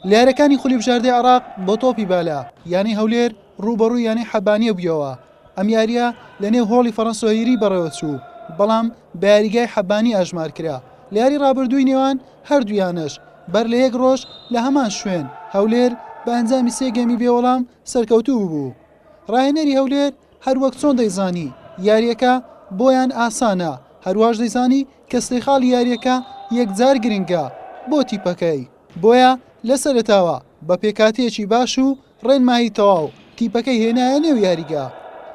لە یارییەکانی خولی بژاردەی عێراق بۆ تۆپی بالە، یانەی هەولێر رووبەڕووی یانەی حەبانیە بوویەوە، ئەم یارییە لەنێو هۆڵی فەرەنسۆیری بەڕێوەچوو، بەڵام بە یاریگای حەبانی ئەژمارکرا. لە یاری رابردووی نێوان هەردوو یانەش، بەر لە یەک رۆژ لە هەمان شوێن، هەولێر بە ئەنجامی سێ گێمی بێوەڵام سەرکەوتوو ببوو. راهێنەری هەولێر هەروەک چۆن دەیزانی یارییەکە بۆیان ئاسانە، هەرواش دەیزانی کە سێ خاڵی یارییەکە یەکجار گرنگە بۆ تیپەکەی، بۆیە لە سەرەتاوە بە پێکهاتەیەکی باش و ڕێنمایی تەواو تیپەکەی هێنایە نێو یاریگا.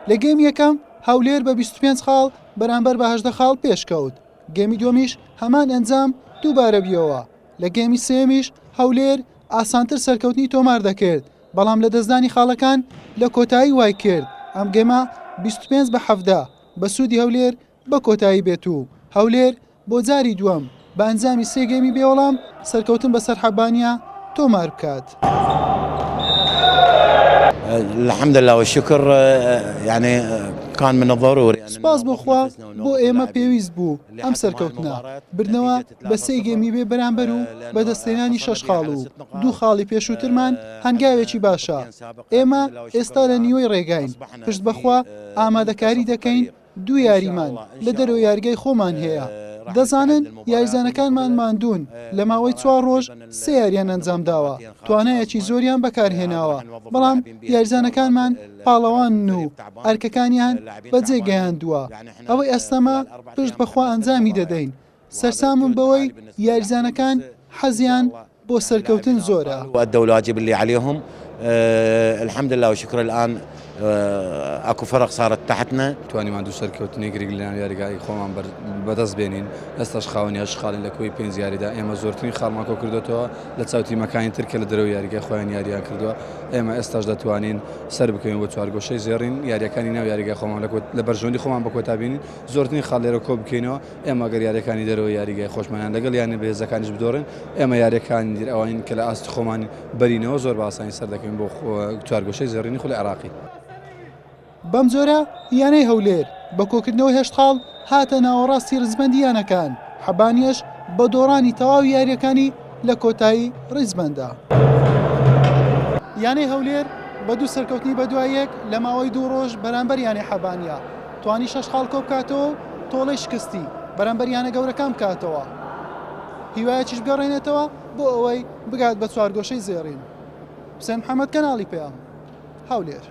لە گێمی یەکەم هەولێر بە 25 خاڵ بەرامبەر بە 18 خاڵ پێشکەوت، گێمی دووەمیش هەمان ئەنجام دووبارە بیەوە، لە گێمی سێیەمیش هەولێر ئاسانتر سەرکەوتنی تۆمار دەکرد، بەڵام لەدەستدانی خاڵەکان لە کۆتایی وایکرد ئەم گێمە 25 بە 17 بە سوودی هەولێر بە کۆتایی بێت و هەولێر بۆ جاری دووەم بە ئەنجامی سێ گێمی بێوەڵام سەرکەوتن بەسەر حەبانیە تۆمار بکات. الحمدللە والشکر یعنی کان من الضروري سوپاس بۆ خوا بۆ ئێمە پێویست بوو ئەم سەرکەوتنە، بردنەوە بە سێ گێمی بێ بەرامبەر و بەدەستهێنانی شەش خاڵ و دوو خاڵی پێشووترمان هەنگاوێکی باشە، ئێمە ئێستا لە نیوەی ڕێگاین، پشت بەخوا ئامادەکاری دەکەین دوو یاریمان لە دەرەوەی یاریگای خۆمان هەیە، دەزانن یاریزانەکانمان ماندوون، لە ماوەی چوار ڕۆژ سێ یارییان ئەنجامداوە، توانایەکی زۆریان بەکارهێناوە، بەڵام یاریزانەکانمان پاڵەوانن و ئەرکەکانیان بەجێگەیاندووە، ئەوەی ئەستەمە پشت بەخوا ئەنجامی دەدەین، سەرسامم بەوەی یاریزانەکان حەزیان بۆ سەرکەوتن زۆرە. وأدوا الواجب اللي عليهم الحمد لله والشكر الآن اكو فرق صارت تحتنا. توانیمان دوو سەرکەوتنی گرنگ لەناو یاریگای خۆمان بەدەست بێنین، ئێستاش خاوەنی هەشت خاڵین لە کۆی پێنج یاریدا، ئێمە زۆرترین خاڵمان کۆکردۆتەوە لە چاو تیمەکانی تر کە لە دەرەوەی یاریگای خۆیان یارییان کردووە، ئێمە ئێستاش دەتوانین سەربکەوین بۆ چوارگۆشەی زێڕین، یارییەکانی ناو یاریگای خۆمان لە بەرژەوەندی خۆمان بە کۆتا بینین، زۆرترین خاڵ لێرە کۆبکەینەوە. ئێمە گەر یاریەکانی دەرەوەی یاریگای خۆشمانیان لەگەڵ یانە بەهێزەکانیش بدۆڕێن، ئێمە یاریەکانی تر ئەوانین کە لە ئاستی خۆمانین بەرینەوە زۆر بە ئاسانی سەردەکەوین بۆ چوارگۆشەی زێڕینی خولی عێراقی. بەمجۆرە یانەی هەولێر بە کۆکردنەوەی هەشت خاڵ هاتە ناوەڕاستی ریزبەندی یانەکان، حەبانیەش بە دۆڕانی تەواوی یارییەکانی لە کۆتایی ریزبەندە. یانەی هەولێر بە دوو سەرکەوتنی بەدوای یەک لە ماوەی دوو رۆژ بەرامبەر یانەی حەبانیە توانی شەش خاڵ کۆبکاتەوە و تۆڵەی شکستی بەرامبەر یانە گەورەکان بکاتەوە، هیوایەکیش بگەڕێنێتەوە بۆ ئەوەی بگات بە چوارگۆشەی زێڕین. حوسێن محەمەد، کەناڵی پەیام، هەولێر.